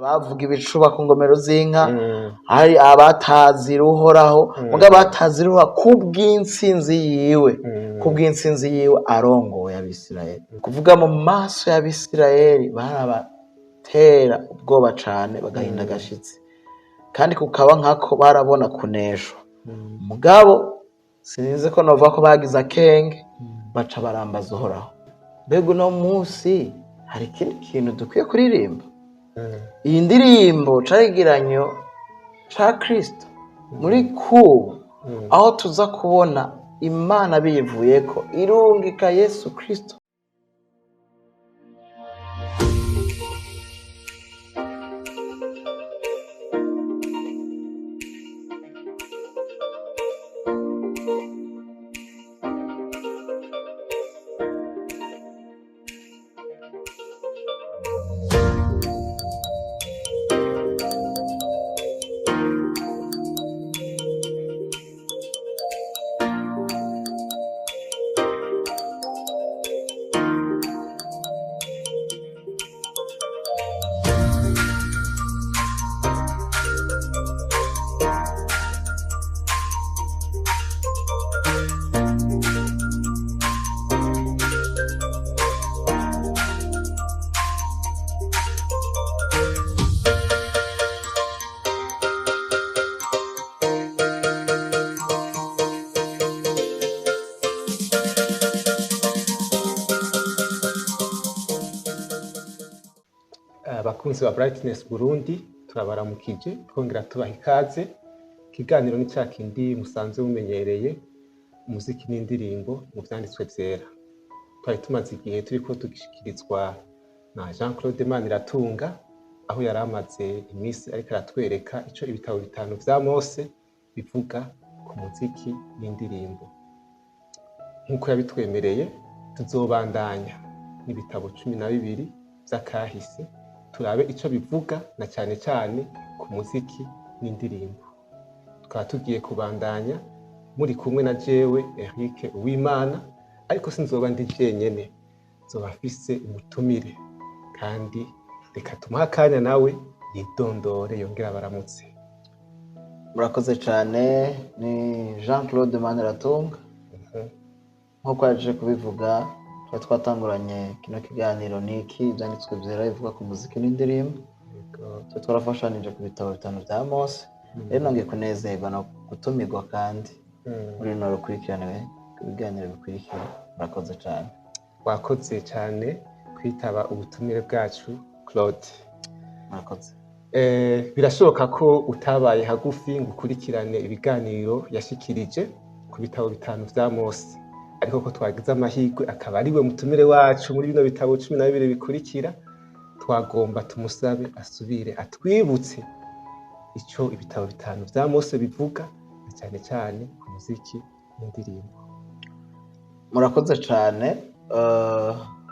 Abavuga ibicuba ku ngomero z'inka, hari abatazira Uhoraho, mugabo batazira Uhoraho kubw'intsinzi yiwe, kubw'intsinzi yiwe arongoye Abisirayeli. Kuvuga mu maso y'Abisirayeli barabatera ubwoba cane, bagahinda agashitsi, kandi kukaba nkako barabona kuneshwa. Mugabo sinzi ko novuga ko bagize akenge, baca barambaza Uhoraho. Mbega uno munsi hari ikindi kintu dukwiye kuririmba? Iyi ndirimbo cegeranyo ca Kristo muri kubu, aho tuza kubona Imana biyivuyeko irungika Yesu Kristo. Abakunzi ba Brightness Burundi, turabaramukije twongera tubaha ikaze. Ikiganiro ni ca kindi musanzwe mumenyereye, umuziki n'indirimbo mu vyanditswe vyera. Twari tumaze igihe turiko dushyikirizwa na Jean Claude Maniratunga, aho yari amaze iminsi ariko aratwereka ico ibitabo bitanu vya Mose bivuga ku muziki n'indirimbo. Nk'uko yabitwemereye, tuzobandanya n'ibitabo 12 vy'akahise, turabe ico bivuga na cane cane ku muziki n'indirimbo. Tukaba tugiye kubandanya muri kumwe na jewe Eric Uwimana, ariko sinzoba ndi jenyene, nzoba mfise umutumire, kandi reka tumuhe akanya nawe yidondore yongere abaramutse. Murakoze cyane, ni Jean Claude Maniratunga. Nk'uko yaje kubivuga, twari twatanguranye kino kiganiro niki ibyanditswe byera bivuga ku muziki n'indirimbo. Twari twarafashanije ku bitabo bitanu bya Mose. Rero nongeye kunezerwa no gutumirwa kandi muri runo rukurikirane ibiganiro bikurikira. Murakoze cyane. Wakoze cyane kwitaba ubutumire bwacu, Claude. Murakoze. Birashoboka ko utabaye hagufi ngo ukurikirane ibiganiro yashikirije ku bitabo bitanu vya Mose, ariko ko twagize amahirwe akaba ariwe mutumire wacu muri bino bitabo 12 bikurikira, twagomba tumusabe asubire atwibutse ico ibitabo bitanu vya Mose bivuga, na cyane cyane ku muziki n'indirimbo. Murakoze cyane.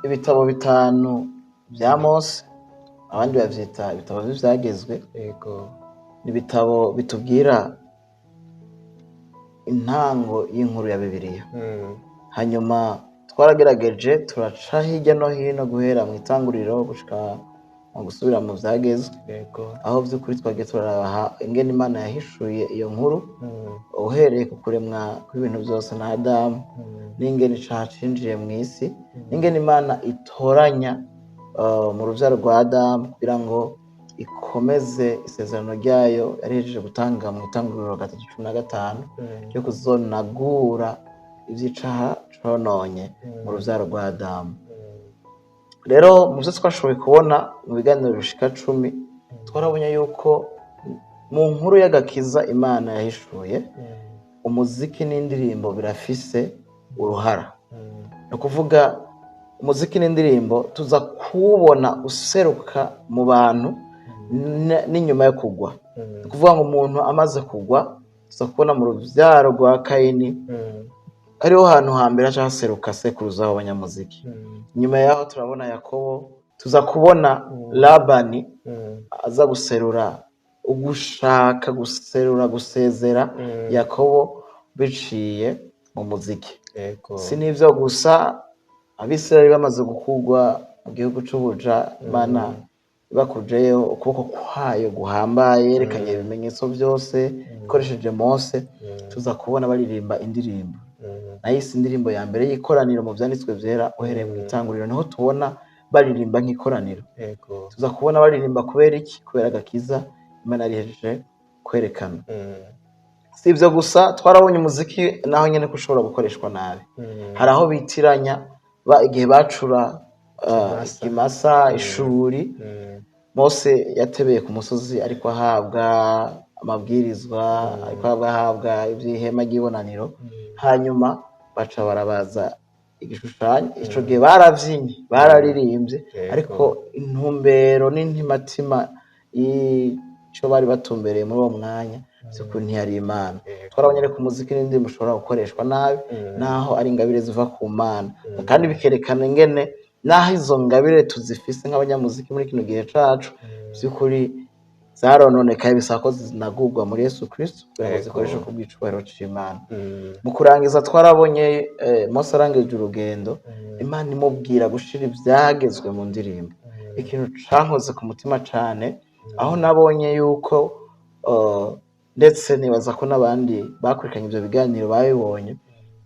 Ibitabo bitanu bya Mose, abandi bavyita ibitabo vy'ivyagezwe, ni ibitabo bitubwira intango y'inkuru ya Bibiliya. Hanyuma twaragerageje turaca hirya no hino guhera mu itanguriro gushika mu gusubira mu vyagezwe, aho vy'ukuri twagiye turaraha ingene Imana yahishuye iyo nkuru, uhereye ku kuremwa kw'ibintu byose na Adamu, n'ingene icaha cinjiye mw'isi, n'ingene Imana itoranya mu ruvyaro rwa Adamu kugira ngo ikomeze isezerano ryayo yari ihejeje gutanga mu itanguriro 3:15, ryo kuzonagura ivy'icaha cononye mu ruvyaro rwa Adamu. Rero mu vyo twashoboye kubona mu biganiro bishika 10, twarabonye yuko mu nkuru y'agakiza Imana yahishuye, umuziki n'indirimbo birafise uruhara. Ni ukuvuga umuziki n'indirimbo tuza kuwubona useruka mu bantu n'inyuma yo kugwa. Ni ukuvuga ngo umuntu amaze kugwa, tuza kubona mu ruvyaro rwa Kayini ariho hantu hambere haca haseruka sekuruza w'abanyamuziki. Nyuma yaho turabona Yakobo, tuza kubona Labani aza guserura ugushaka guserura gusezera Yakobo biciye mu muziki. Si n'ivyo gusa, Abisirayeli bamaze gukurwa mu gihugu c'ubuja, Imana Ibakujeyo ukuboko kwayo guhambaye, yerekanye ibimenyetso byose ikoresheje Mose. Tuza kubona baririmba indirimbo. Nayise indirimbo ya mbere y'ikoraniro mu byanditswe byera, uhereye mu itanguriro niho tubona baririmba nk'ikoraniro. Tuza kubona baririmba kubera iki? Kubera agakiza Imana yarihejeje kwerekana. Si ibyo gusa, twarabonye umuziki naho nyine ko ushobora gukoreshwa nabi. Hari aho bitiranya igihe bacura Ikimasa. Ikimasa, ishuri. Mose yatebeye ku musozi ariko ahabwa amabwirizwa, ariko ahabwa iby'ihema ry'ibonaniro. Hanyuma baca barabaza igishushanyo. Ico gihe baravyinnye, bararirimbye, ariko intumbero n'intimatima y'ico bari batumbereye muri uwo mwanya by'ukuri ntiyari Imana. Twarabonye ko umuziki n'indirimbo ushobora gukoreshwa nabi, naho ari ingabire ziva ku Mana, kandi bikerekana ingene naho izo ngabire tuzifise nk'abanyamuziki muri kino gihe cacu, by'ukuri zarononekaye, bisaba ko zinagurwa muri Yesu Kristo kugira ngo zikoreshwe ku bw'icubahiro c'Imana. Mu kurangiza, twarabonye Mose arangije urugendo, Imana imubwira gushira ibyagezwe mu ndirimbo. Ikintu cankoze ku mutima cane, aho nabonye yuko ndetse nibaza ko n'abandi bakurikiranye ibyo biganiro babibonye,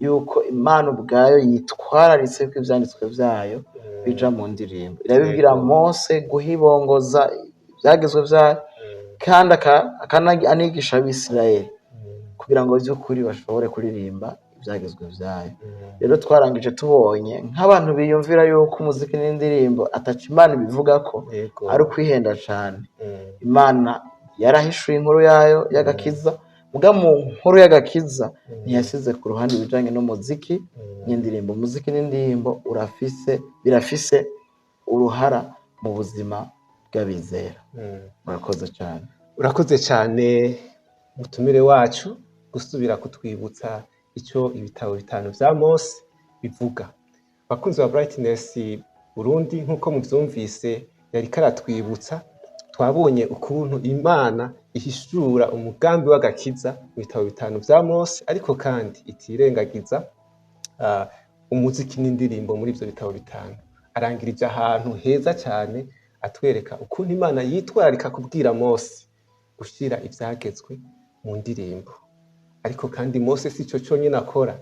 yuko Imana ubwayo yitwararitse ko ivyanditswe vyayo bija mu ndirimbo. Irabibwira Mose guhibongoza ibyagezwe vyayo, kandi anigisha Abisirayeli kugira ngo by'ukuri bashobore kuririmba ibyagezwe vyayo. Rero twarangije tubonye nk'abantu biyumvira yuko umuziki n'indirimbo ataco Imana ibivuga ko ari ukwihenda cane. Imana yarahishuye inkuru yayo y'agakiza, muga mu nkuru y'agakiza ntiyasize ku ruhande ibijanye n'umuziki n'indirimbo. Umuziki n'indirimbo birafise uruhara mu buzima bw'abizera. Murakoze cyane. Urakoze cyane, mutumire wacu, gusubira kutwibutsa icyo ibitabo bitanu vya Mose bivuga. Bakunzi ba Brightness Burundi, nk'uko muvyumvise yariko aratwibutsa, twabonye ukuntu Imana ihishura umugambi w'agakiza mu bitabo bitanu vya Mose, ariko kandi itirengagiza umuziki n'indirimbo muri ivyo bitabo bitanu. Arangirije ahantu heza cyane, atwereka ukuntu Imana yitwararika kubwira Mose gushyira ibyagezwe mu ndirimbo. Ariko kandi Mose si cyo cyonyine akora.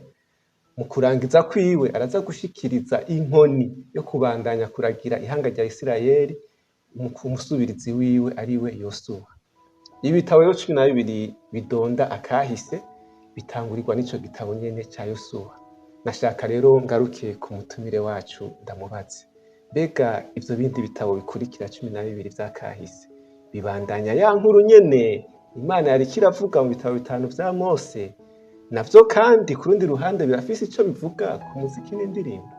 Mu kurangiza kwiwe araza gushikiriza inkoni yo kubandanya kuragira ihanga rya Isirayeli umusubirizi wiwe, ariwe Yosuwa. Ibitabo rero 12 bidonda akahise bitangurirwa n'ico gitabo nyene ca Yosuwa. Nashaka rero ngaruke ku mutumire wacu, ndamubaze: mbega ivyo bindi bitabo bikurikira 12 vy'akahise bibandanya ya nkuru nyene Imana yariko iravuga mu bitabo bitanu vya Mose? Navyo kandi ku rundi ruhande birafise ico bivuga ku muziki n'indirimbo?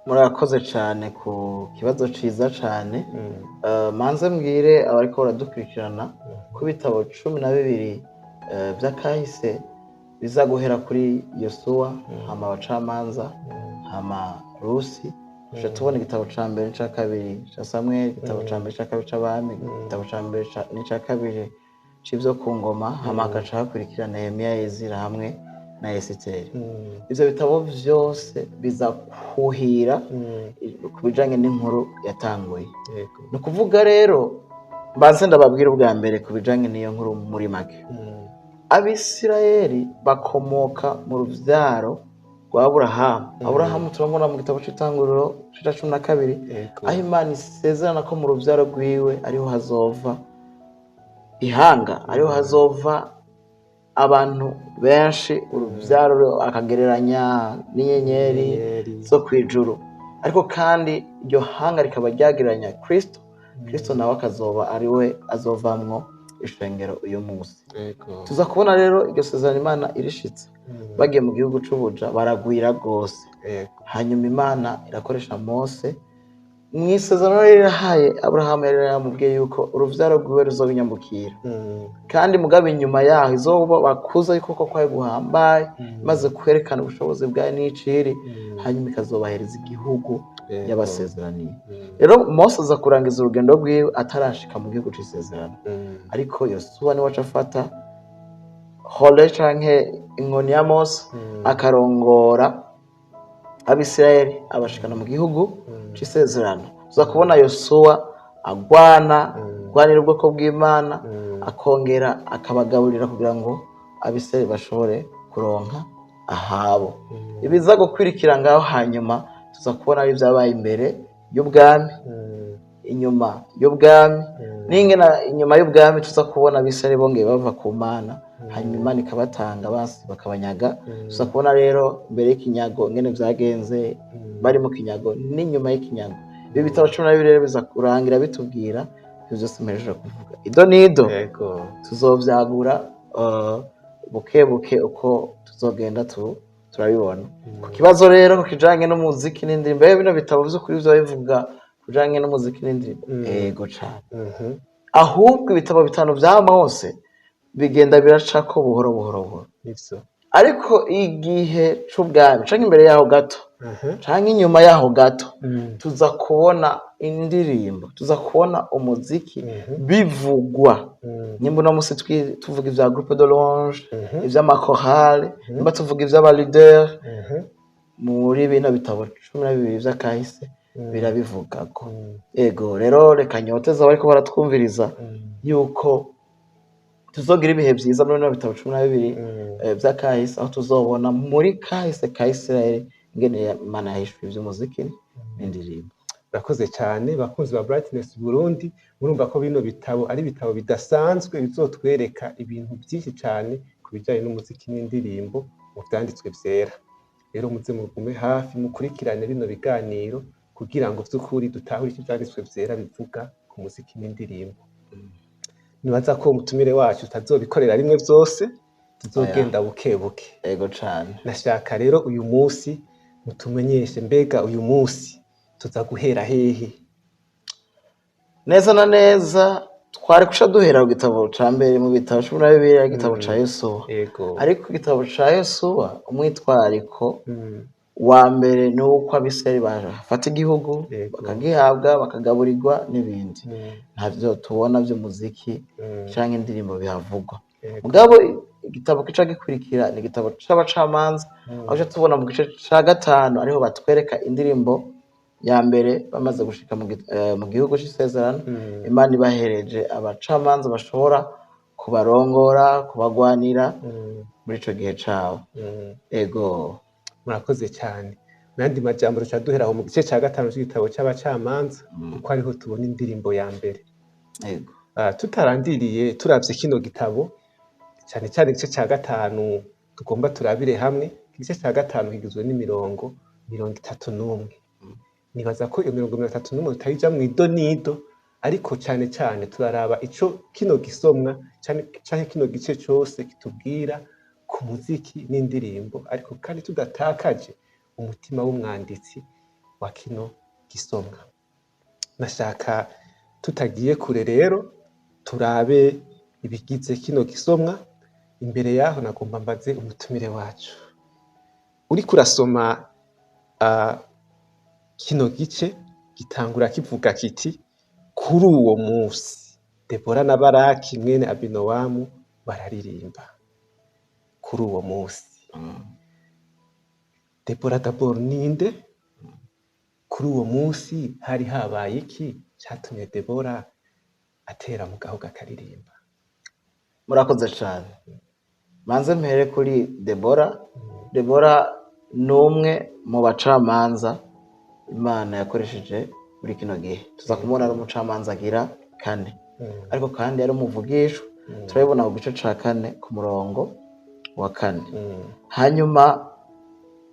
Murakoze cyane ku kibazo ciza cyane. Manze mbwire abariko baradukurikirana ko ibitabo 12 vy'akahise biza guhera kuri Yosuwa, hama Abacamanza, hama Rusi. Tuca tubona igitabo ca mbere n'ica kabiri ca Samweli, igitabo ca mbere n'ica kabiri c'Abami, igitabo ca mbere n'ica kabiri c'ivyo ku ngoma, hama hagaca hakurikira Nehemiya, Ezira hamwe na Esiteri. Ivyo bitabo vyose biza kuhira ku bijanye n'inkuru yatanguye. Ni ukuvuga rero, mbanze ndababwira ubwa mbere ku bijanye n'iyo nkuru muri make. Abisirayeli bakomoka mu ruvyaro rwa Aburahamu. Aburahamu turamubona mu gitabo c'Itanguriro c'ica 12, aho Imana isezerana ko mu ruvyaro rwiwe ariho hazova ihanga, ariho hazova abantu benshi, uruvyaro akagereranya n'inyenyeri Inyenyeri. zo kw'ijuru. Ariko kandi iryo hanga rikaba ryagereranya Kristo. Kristo nawe akazoba ari we azovamwo ishengero uyu munsi. Tuza kubona rero iryo sezerano Imana irishitse, bagiye mu gihugu c'ubuja baragwira rwose. Hanyuma Imana irakoresha Mose. Mu isezerano yari yarahaye Aburahamu, yari yaramubwiye yuko uruvyaro rwiwe ruzoba inyambukira, kandi mugabe inyuma yaho izoba bakuza yuko koko kwayo guhambaye, maze kwerekana ubushobozi bwayo n'iciri, hanyuma ikazobahereza igihugu yabasezeraniye. Rero Mose aza kurangiza urugendo rwiwe atarashika mu gihugu c'isezerano, ariko Yosuwa niwe aca afata hole canke inkoni ya Mose, akarongora Abisirayeli abashikana mu gihugu c'isezerano. Tuza kubona Yosuwa Agwana, agwanira ubwoko bw'Imana, akongera akabagaburira kugira ngo Abisirayeli bashobore kuronka ahabo. Ibiza gukwirikira ngaho hanyuma tuza kubona ari ibyabaye imbere y'ubwami, inyuma y'ubwami, n'ingena inyuma y'ubwami tuza kubona Abisirayeli bongeye bava ku Mana, hanyuma nikabatanga basi bakabanyaga. Tuza kubona rero imbere y'ikinyago ingene vyagenze, bari mu kinyago n'inyuma y'ikinyago. Ibi bitabo 12 rero biza kurangira bitubwira ivyo vyose mpejeje kuvuga ido n'ido. Tuzovyagura buke buke uko tuzogenda turabibona. Ku kibazo rero ku kijanye n'umuziki n'indirimbo, bino bitabo vy'ukuri vyoba bivuga kujanye n'umuziki n'indirimbo? Ego cane. Ahubwo ibitabo 5 vya Mose bigenda biracako buhoro buhoro buhoro. Ariko igihe c'ubwami canke imbere yaho gato, canke inyuma yaho gato, tuza kubona indirimbo, tuza kubona umuziki bivugwa. Nimba uno musi tuvuga ivya groupe de louange, ivy'amakorale, nimba tuvuga ivy'aba leader, muri bino bitabo 12 vy'akahise birabivugako. Ego rero, reka nyoteza abariko baratwumviriza yuko tuzogira ibihe vyiza muri bino bitabo 12 vy'akahise, aho tuzobona muri kahise ka Isirayeli ingene Imana yahishuye ivy'umuziki n'indirimbo. Urakoze cyane. Bakunzi ba Brightness Burundi, murumva ko bino bitabo ari ibitabo bidasanzwe bizotwereka ibintu byinshi cyane ku bijyanye n'umuziki n'indirimbo mu vyanditswe vyera. Rero muze mugume hafi, mukurikirane bino biganiro kugira ngo vy'ukuri dutahure icyo ivyanditswe vyera bivuga ku muziki n'indirimbo. Nibaza ko umutumire wacu tutazobikorera rimwe vyose, tuzogenda buke buke. Ego cane. Nashaka rero uyu munsi mutumenyeshe, mbega uyu munsi tuza guhera hehe? Neza na neza twari kuca duhera ku gitabo ca mbere mu bitabo 12, ari igitabo ca Yosuwa. Ariko igitabo ca Yosuwa, umwitwariko wa mbere ni uko Abisirayeli bafata igihugu, bakagihabwa, bakagaburirwa n'ibindi. Ntavyo tubona vy'umuziki canke indirimbo bihavugwa. Mugabo igitabo kica gikurikira ni igitabo c'Abacamanza, aho uca tubona mu gice ca 5 ariho batwereka indirimbo ya mbere bamaze gushika mu gihugu c'isezerano. Imana ibahereje abacamanza bashobora kubarongora, kubagwanira muri ico gihe cabo. Ego. Murakoze cyane. Mu yandi majambo, duca duhera aho mu gice ca 5 c'igitabo c'Abacamanza, kuko ariho tubona indirimbo ya mbere. Ego. Tutarandiriye, turavye kino gitabo, cyane cyane igice ca 5 tugomba turabire hamwe, igice ca 5 kigizwe n'imirongo 31. Nibaza ko iyo mirongo 31 tutayija mw'ido nido, ariko cyane cyane turaraba ico kino gisomwa canke kino gice cose kitubwira ku muziki n'indirimbo, ariko kandi tudatakaje umutima w'umwanditsi wa kino gisomwa. Nashaka tutagiye kure rero turabe ibigize kino gisomwa. Imbere yaho nagomba mbaze umutumire wacu: uriko urasoma kino gice, gitangura kivuga kiti: "Kuri uwo munsi Debora na Baraki mwene Abinowamu bararirimba." Kuri uwo munsi, Debora d'abord ninde? Kuri uwo munsi hari habaye iki catumye Debora atera mu gahugu akaririmba? Murakoze cane. Manze mpere kuri Debora. Debora ni umwe mu bacamanza Imana yakoresheje muri kino gihe. Tuza kumubona ari umucamanza agira kane, ariko kandi yari umuvugishwa. Turabibona ku gice ca 4 ku murongo wa 4. Hanyuma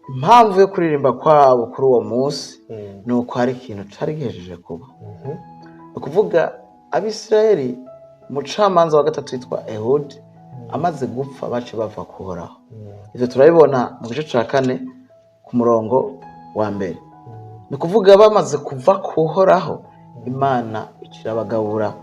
impamvu yo kuririmba kwabo kuri uwo munsi ni uko hari ikintu cari gihejeje kuba. Ni ukuvuga Abisirayeli, umucamanza wa gatatu yitwa Ehudi amaze gupfa, bace bava kuhoraho. Ivyo turabibona mu gice ca 4 ku murongo wa 1. Ni ukuvuga bamaze kuva kuhoraho, Imana icirabagabura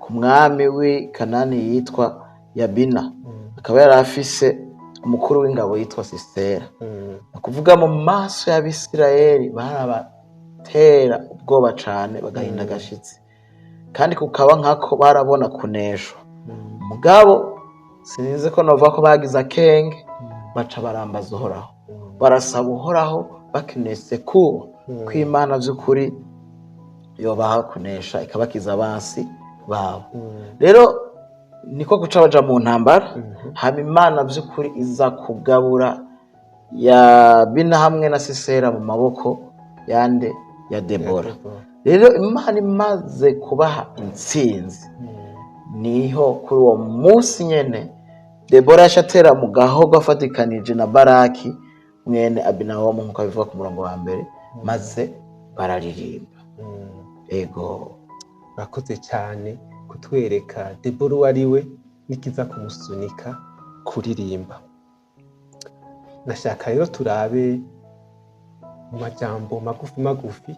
ku mwami w'i Kanani yitwa Yabina, akaba yari afise umukuru w'ingabo yitwa Sisera. Ni ukuvuga mu maso y'Abisirayeli barabatera ubwoba cane, bagahinda agashitsi, kandi kukaba nkako barabona kuneshwa. Mugabo sinzi ko novuga ko bagize akenge, baca barambaza Uhoraho, barasaba Uhoraho bakeneye kuba kw'Imana vy'ukuri. yobaha kunesha, ikabakiza abansi babo. Rero niko guca baja mu ntambara. Hama Imana by'ukuri iza kugabura Yabina hamwe na Sisera mu maboko yande? Ya Debora. Rero Imana imaze kubaha intsinzi, niho kuri uwo munsi nyene Debora yashatera mu gahogo afatikanije na Baraki mwene Abinawomu, nk'uko abivuga ku murongo wa mbere, maze bararirimba. Ego. Urakoze cyane kutwereka Debora uwo ari we n'ikiza kumusunika kuririmba. Nashaka rero turabe mu majambo magufi magufi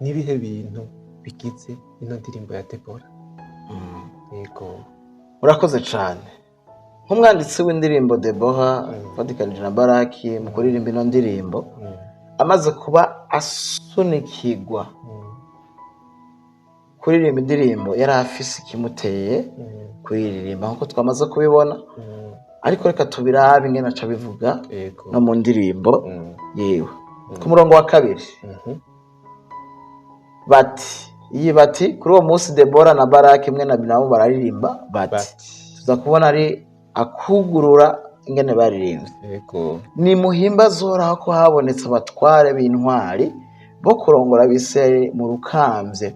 n'ibihe bintu bigize ino ndirimbo ya Debora. Yego. Urakoze cyane. Nk'umwanditsi w'indirimbo Debora afatikanije na Baraki mu kuririmba ino ndirimbo, amaze kuba asunikirwa kuririmba indirimbo, yari afise ikimuteye kuyiririmba, nk'uko twamaze kubibona. Ariko reka tubirabe ingene aca bivuga no mu ndirimbo yiwe. Ku murongo wa kabiri, bati iyi, bati: "Kuri uwo munsi Debora na Baraki mwene Abinamu bararirimba bati." Bati. Tuza kubona ari akugurura ingene baririmbye. "Ni muhimbaze Uhoraho ko habonetse abatware b'intwari bo kurongora Abisirayeli mu rukambye,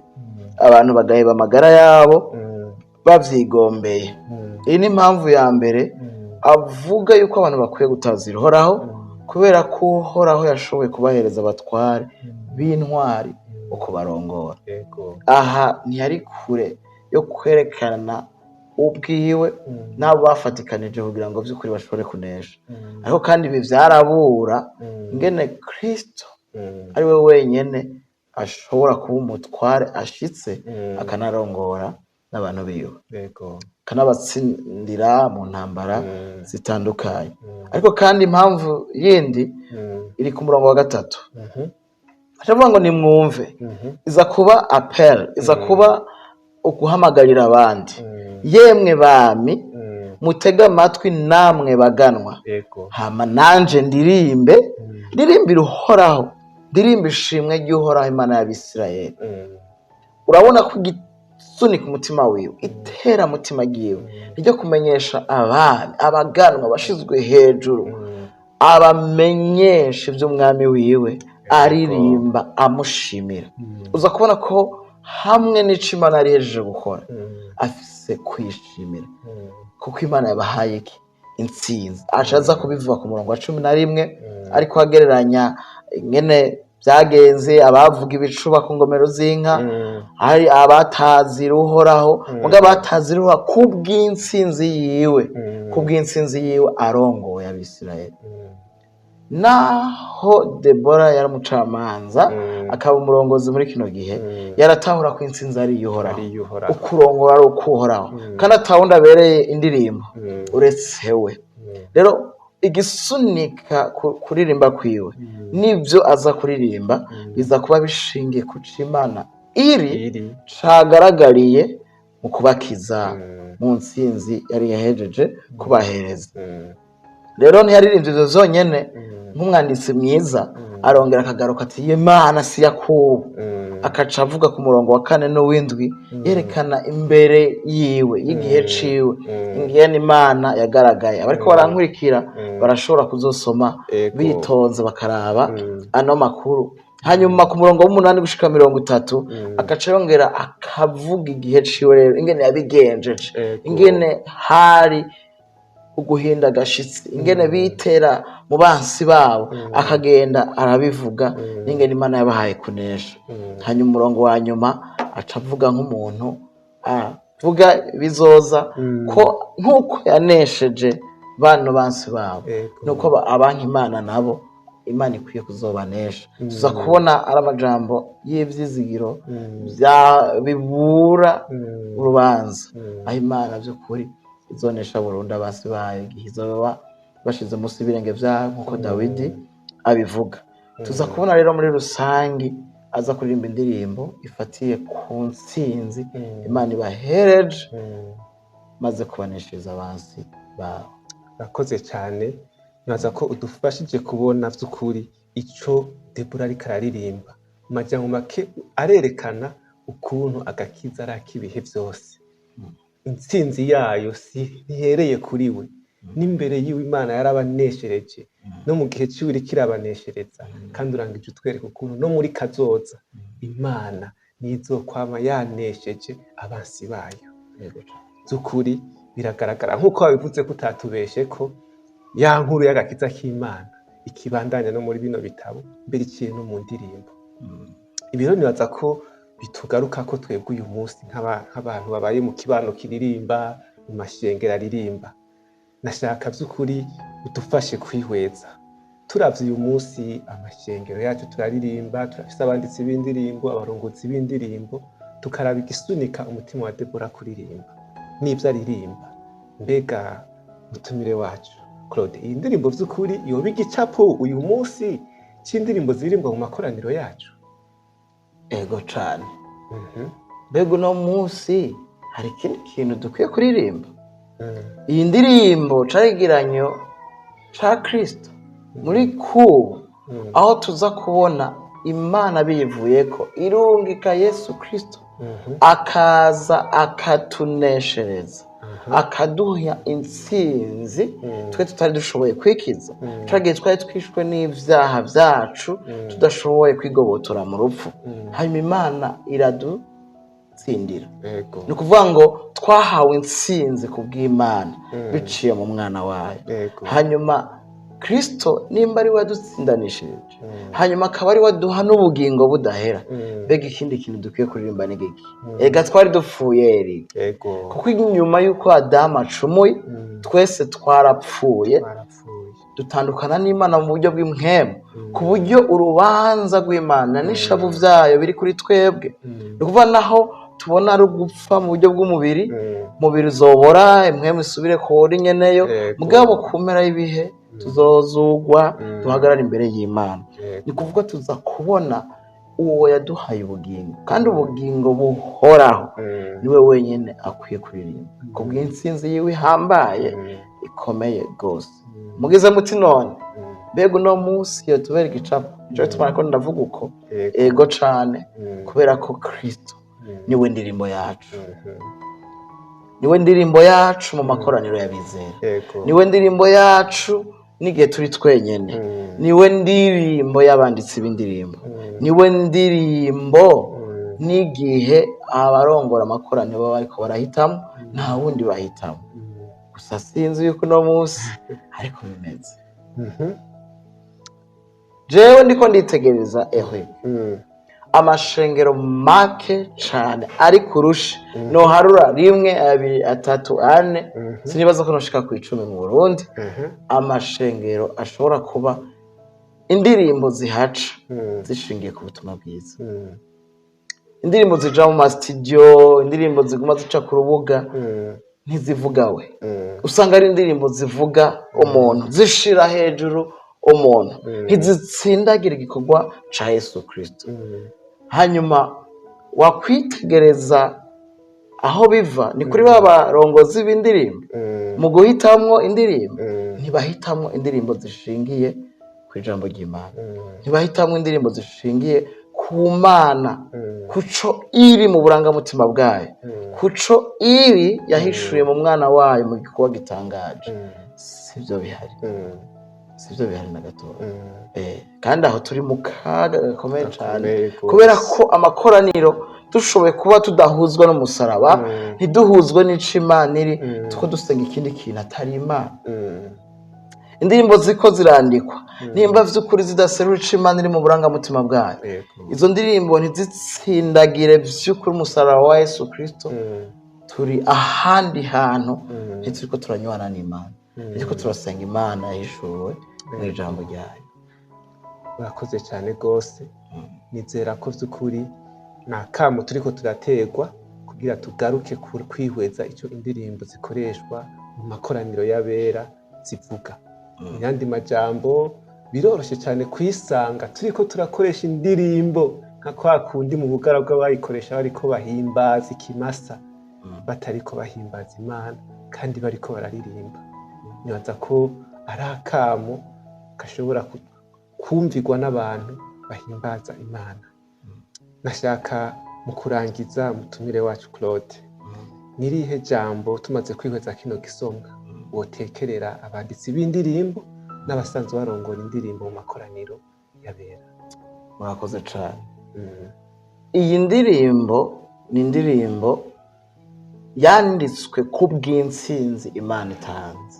abantu bagaheba amagara yabo babyigombeye." Iyi ni impamvu ya mbere avuga yuko abantu bakwiye gutazira Uhoraho, kubera ko Uhoraho yashoboye kubahereza abatware b'intwari bo kubarongora. Aha ntiyari kure yo kwerekana ubwiwe n'abo bafatikanije kugira ngo by'ukuri bashobore kunesha. Ariko kandi ibi byarabura ingene Kristo ari we wenyene ashobora kuba umutware ashitse, akanarongora n'abantu biwe, akanabatsindira mu ntambara zitandukanye. Ariko kandi impamvu yindi iri ku murongo wa gatatu. Aravuga ngo nimwumve. Iza kuba appel, iza kuba uguhamagarira abandi: "Yemwe bami, mutege amatwi, namwe baganwa, hama nanje ndirimbe, ndirimbire Uhoraho, ndirimbe ishimwe ry'Uhoraho Imana y'Abisirayeli." Urabona ko igisunika umutima wiwe, itera mutima ryiwe ryo kumenyesha abami, abaganwa bashizwe hejuru, abamenyesha iby'umwami wiwe, aririmba amushimira. Uza kubona ko hamwe n'ico Imana yari ihejeje gukora, afise kwishimira kuko Imana yabahaye iki? Intsinzi. Aca aza kubivuga ku murongo wa 11, ariko agereranya ingene byagenze: abavuga ibicuba ku ngomero z'inka, hari abatazira Uhoraho, muga batazira Uhoraho kubw'intsinzi yiwe, kubw'intsinzi yiwe arongoye Abisirayeli. Naho Debora yari umucamanza, akaba umurongozi muri kino gihe, yaratahura ko intsinzi ari iy'Uhoraho, Ari iy'Uhoraho. ukurongora ari ukuhoraho, kandi atawundi abereye indirimbo uretse we. Rero igisunika kuririmba kwiwe n'ibyo aza kuririmba biza kuba bishingiye ku co Imana iri iri cagaragariye mu kubakiza mu ntsinzi yari yahejeje kubahereza. Rero ntiyaririmbye ivyo vyonyene. Nk'umwanditsi mwiza, arongera akagaruka ati: "Imana si Yakobo." Akaca avuga ku murongo wa kane n'uw'indwi, yerekana imbere yiwe y'igihe ciwe ingene Imana yagaragaye. Abariko barankurikira barashobora kuzosoma bitonze, bakaraba ano makuru. Hanyuma ku murongo w'umunani gushika 30, agaca yongera akavuga igihe ciwe rero ingene yabigenjeje, ingene hari uguhinda agashitsi, ingene bitera mu bansi babo, akagenda arabivuga n'ingene Imana yabahaye kunesha. Hanyuma umurongo wa nyuma aca avuga nk'umuntu avuga bizoza, ko nk'uko yanesheje bano bansi babo, nuko abanka Imana nabo Imana ikwiye kuzobanesha. Tuza kubona ari amajambo y'ivyizigiro bibura urubanza, aho Imana by'ukuri izonesha burundu abansi bayo igihe izoba bashize munsi y'ibirenge vyabo, nk'uko Dawidi abivuga. Tuza kubona rero muri rusangi aza kuririmba indirimbo ifatiye ku ntsinzi Imana ibahereje maze kubaneshereza abansi babo. Urakoze cyane. Nibaza ko udufashije kubona by'ukuri ico Debora ariko araririmba. Mu majambo make arerekana ukuntu agakiza ari ak'ibihe byose, intsinzi yayo si ntihereye kuri we, n'imbere yiwe Imana yarabaneshereje, no mu gihe ciwe iriko irabaneshereza. Kandi urangije utwereka ukuntu no muri kazoza Imana nizokwama yanesheje abansi bayo. Z'ukuri biragaragara nk'uko wabivuze ko utatubeshe ko ya nkuru y'agakiza k'Imana ikibandanya no muri bino bitabo, mbere iciye no mu ndirimbo. Ibi rero nibaza ko bitugaruka ko twebwe uyu munsi nk'abantu babaye mu kibano kiririmba, mu mashengero aririmba. Nashaka by'ukuri udufashe kwihweza. Turavye uyu munsi amashengero yacu turaririmba, turafise abanditsi b'indirimbo, abarongozi b'indirimbo, tukaraba igisunika umutima wa Debora kuririmba n'ivyo aririmba. Mbega mutumire wacu Claude, iyi ndirimbo vy'ukuri yoba igicapo uyu munsi c'indirimbo ziririmbwa mu makoraniro yacu? Ego cane. Mbega uno munsi hari ikindi kintu dukwiye kuririmba? Iyi ndirimbo caregeranyo ca Kristo muri kubu, aho tuza kubona Imana biyivuyeko irungika Yesu Kristo akaza akatuneshereza, akaduha intsinzi twe tutari dushoboye kwikiza. Twagiye twari twishwe n'ivyaha vyacu, tudashoboye kwigobotora mu rupfu. Hanyuma Imana iradutsindira. Ni ukuvuga ngo twahawe intsinzi ku bw'Imana biciye mu mwana wayo. Hanyuma Kristo nimba ari we yadutsindanishirije, hanyuma akaba ari we aduha n'ubugingo budahera, mbega ikindi kintu dukwiye kuririmba ni giki? Ega twari dupfuye Eric. Kuko inyuma y'uko Adamu acumuye, twese twarapfuye, dutandukana n'Imana mu buryo bw'impwemu, ku buryo urubanza rw'Imana n'ishavu vyayo biri kuri twebwe. Ni ukuvuga naho tubona ari ugupfa mu buryo bw'umubiri, umubiri uzobora, impwemu isubire kuri nyeneyo, mugabo ku mpera y'ibihe tuzozugwa, duhagarare imbere y'Imana. Ni kuvuga tuza kubona uwo yaduhaye ubugingo, kandi ubugingo buhoraho, niwe wenyine akwiye kuririmba kubw'intsinzi yiwe ihambaye, ikomeye rwose. Mugize muti none mbega uno munsi yotubera igicapo? Nico gituma nariko ndavuga uko. Ego cane, kubera ko Kristo niwe ndirimbo yacu, niwe ndirimbo yacu mu makoraniro y'abizera, niwe ndirimbo yacu n'igihe turi twenyene, niwe ndirimbo y'abanditsi b'indirimbo, niwe ndirimbo n'igihe abarongora amakoraniro baba bariko barahitamo, nta wundi bahitamo. Gusa sinzi yuko uno munsi ariko bimeze. Jewe ndiko nditegereza ehwe, amashengero make cane ari kurusha, noharura 1, 2, 3, 4, sinibaza ko noshika ku 10 mu Burundi, amashengero ashobora kuba indirimbo zihaca zishingiye ku butumwa bwiza, indirimbo zija mu masitidiyo, indirimbo ziguma zica ku rubuga, ntizivuga we. Usanga ari indirimbo zivuga umuntu, zishira hejuru umuntu, ntizitsindagira igikorwa ca Yesu Kristo. Hanyuma wakwitegereza aho biva, ni kuri ba barongozi b'indirimbo mu guhitamwo indirimbo, ntibahitamwo indirimbo zishingiye ku ijambo ry'Imana, ntibahitamwo indirimbo zishingiye ku Mana, kuco iri mu burangamutima bwayo, kuco iri yahishuye mu mwana wayo mu gikorwa gitangaje. Sibyo bihari, sibyo bihari na gatoya. Kandi aho turi mu kaga gakomeye cyane, kubera ko amakoraniro dushoboye kuba tudahuzwa n'umusaraba, ntiduhuzwe n'ico Imana iri, tuko dusenga ikindi kintu atari Imana. Indirimbo ziko zirandikwa, nimba vy'ukuri zidaserura ico Imana iri mu burangamutima bwayo, izo ndirimbo ntizitsindagire vy'ukuri umusaraba wa Yesu Kristo, turi ahandi hantu, ntituriko turanywana n'Imana, ntituriko turasenga Imana yahishuwe mu ijambo ryayo. Urakoze cyane rwose. Nizera ko by'ukuri ni akamo turiko turaterwa kugira tugaruke kwihweza icyo indirimbo zikoreshwa mu makoraniro y'abera zivuga. Mu yandi majambo, biroroshye cyane kwisanga turiko turakoresha indirimbo nka kwa kundi mu bugaragwa bayikoresha bariko bahimbaza ikimasa, batariko bahimbaza Imana kandi bariko bararirimba. Nibaza ko ari akamo gashobora kumvirwa n'abantu bahimbaza Imana. Nashaka Mu kurangiza, mutumire wacu Claude, nirihe jambo tumaze kwihweza kino gisomwa wotekerera abanditsi b'indirimbo n'abasanzwe barongora indirimbo mu makoraniro y'abera? Murakoze cane. Iyi ndirimbo ni indirimbo yanditswe ku bw'intsinzi Imana itanze,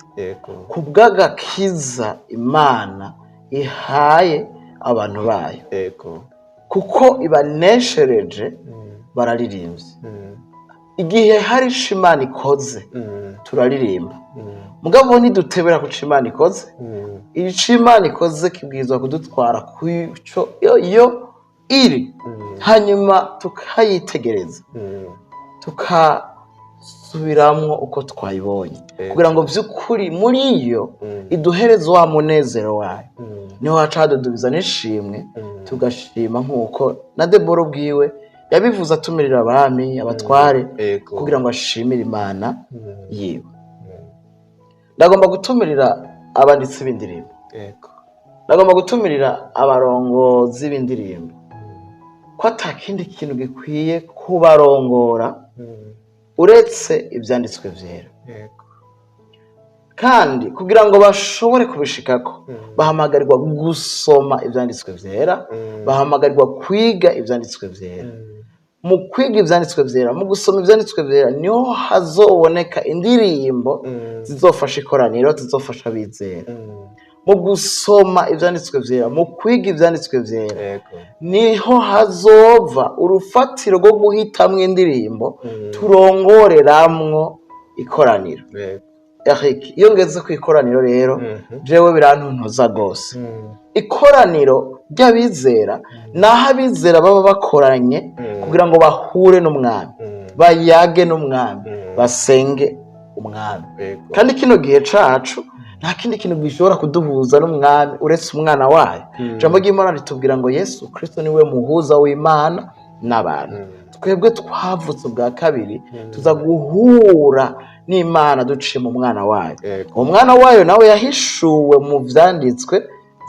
ku bw'agakiza Imana ihaye abantu bayo, kuko ibaneshereje. Bararirimbye. Igihe hari ico Imana ikoze, turaririmba. Mugabo ntidutebera ku co Imana ikoze. Ico Imana ikoze kibwirizwa kudutwara kuco yo iri, hanyuma tukayitegereza, tukasubiramwo uko twayibonye, kugira ngo vy'ukuri muri yo iduhereze wa munezero wayo. Niho haca hadudubiza n'ishimwe, tugashima nk'uko na Debora ubwiwe yabivuze, atumirira abami, abatware, kugira ngo ashimire Imana yiwe. Ndagomba gutumirira abanditsi b'indirimbo, ndagomba gutumirira abarongozi b'indirimbo, ko ata kindi kintu gikwiye kubarongora uretse ivyanditswe vyera. Kandi kugira ngo bashobore kubishikako, bahamagarirwa gusoma ivyanditswe vyera, bahamagarirwa kwiga ivyanditswe vyera. Mu kwiga ivyanditswe vyera, mu gusoma ivyanditswe vyera, niho hazoboneka indirimbo zizofasha ikoraniro, zizofasha abizera. Mu gusoma ivyanditswe vyera, mu kwiga ivyanditswe vyera, niho hazova urufatiro rwo guhitamwo indirimbo turongoreramwo ikoraniro. Eric, iyo ngeze ku ikoraniro rero, jewe birantuntuza rwose. Ikoraniro ry'abizera naho abizera baba bakoranye kugira ngo bahure n'umwami, bayage n'umwami, basenge umwami. Kandi kino gihe cacu nta kindi kintu gishobora kuduhuza n'umwami uretse umwana wayo. Ijambo ry'Imana ritubwira ngo Yesu Kristo niwe muhuza w'Imana n'abantu. Twebwe twavutse ubwa kabiri, tuza guhura n'Imana duciye mu mwana wayo. Uwo mwana wayo nawe yahishuwe mu vyanditswe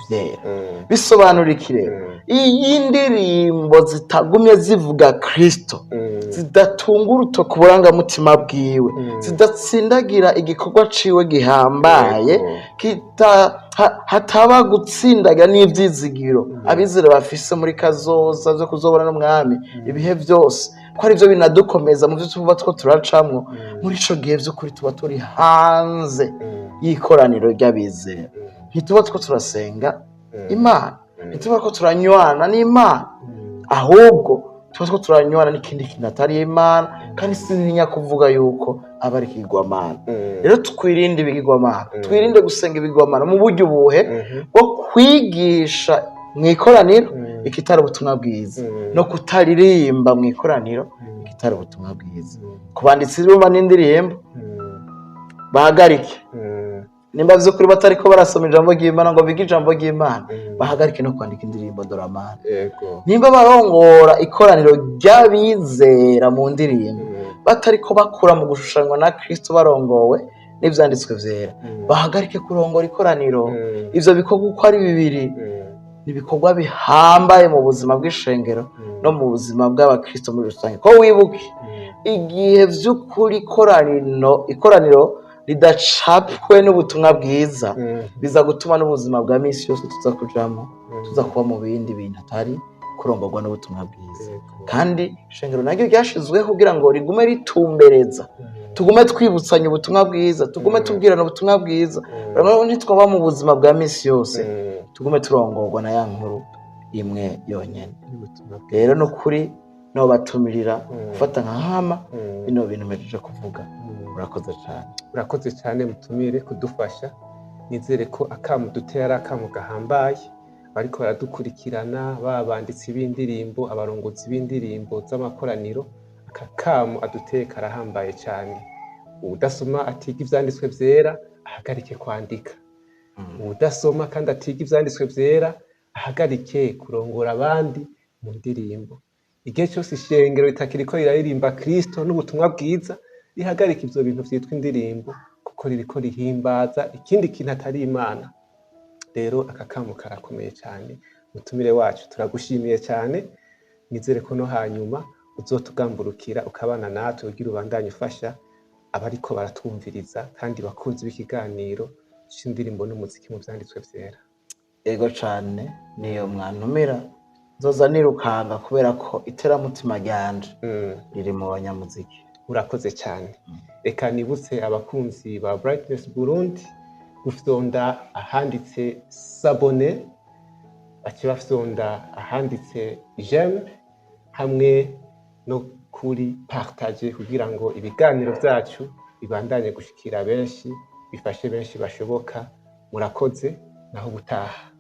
vyera. Bisobanura iki rero? Iyi ndirimbo zitagumye zivuga Kristo, zidatunga uruto ku burangamutima bwiwe, zidatsindagira igikorwa ciwe gihambaye, hataba gutsindagira n'ivyizigiro abizera bafise muri kazoza vyo kuzobona n'umwami ibihe vyose, ko arivyo binadukomeza mu vyo tuba two turacamwo muri ico gihe, vy'ukuri tuba turi hanze y'ikoraniro ry'abizera. Ntituba two turasenga Imana, ntituba ko turanywana n'Imana, ahubwo tuba two turanywana n'ikindi kintu atari Imana. Kandi sintinya kuvuga yuko aba ari ikigwamana. Rero twirinde ibigirwamana, twirinde gusenga ibigirwamana mu buryo ubuhe bwo kwigisha mu ikoraniro ikitari ubutumwa bwiza, no kutaririmba mu ikoraniro ikitari ubutumwa bwiza. Ku banditsi b'imba n'indirimbo, bahagarike. Nimba vy'ukuri batariko barasoma ijambo ry'Imana ngo bige ijambo ry'Imana, bahagarike no kwandika indirimbo doramana. Nimba barongora ikoraniro ry'abizera mu ndirimbo batariko bakura mu gushushanywa na Kristo barongowe n'ivyanditswe vyera, bahagarike kurongora ikoraniro. Ivyo bikorwa uko ari bibiri ni ibikorwa bihambaye mu buzima bw'ishengero no mu buzima bw'abakristo muri rusange. Ko wibuke, igihe vy'ukuri ikoraniro ridacapwe n'ubutumwa bwiza, biza gutuma n'ubuzima bwa misi yose tuza kujamo, tuza kuba mu bindi bintu atari kurongorwa n'ubutumwa bwiza. Kandi ishengero naryo ryashizweho kugira ngo rigume ritumbereza, tugume twibutsanya ubutumwa bwiza, tugume tubwirana ubutumwa bwiza. Urabona, ntitwaba mu buzima bwa misi yose, tugume turongorwa na ya nkuru imwe yonyene. N'ubutumwa bwiza. Rero ni ukuri nobatumirira gufata nka hama bino bintu mpejeje kuvuga. Urakoze cyane. Urakoze cyane mutumire kudufasha. Nizere ko akamu dutera ari akamu gahambaye. Bariko baradukurikirana, baba banditsi b'indirimbo, abarongozi b'indirimbo z'amakoraniro, aka kamo aduteye karahambaye cyane. Uwudasoma atiga ivyanditswe vyera ahagarike kwandika. Uwudasoma kandi atiga ivyanditswe vyera ahagarike kurongora abandi mu ndirimbo. Igihe cyose ishengero ritakiriko riraririmba Kristo n'ubutumwa bwiza, rihagarike ivyo bintu vyitwa indirimbo, kuko ririko rihimbaza ikindi kintu atari Imana. Rero aka kamo karakomeye cyane. Mutumire wacu, turagushimiye cyane. Nizere ko no hanyuma Uzotugamburukira ukabana natwe kugira ubandanye ufasha abariko baratwumviriza kandi bakunzi b'ikiganiro c'indirimbo n'umuziki mu vyanditswe vyera. Ego cane, niyo mwantumira nzoza nirukanga kubera ko iteramutima ryanje riri mu banyamuziki. Urakoze cyane. Reka nibutse abakunzi ba Brightness Burundi gufyonda ahanditse s'abonner, bace bafyonda ahanditse j'aime hamwe no kuri partage kugira ngo ibiganiro byacu bibandanye gushikira benshi, bifashe benshi bashoboka. Murakoze, naho ubutaha.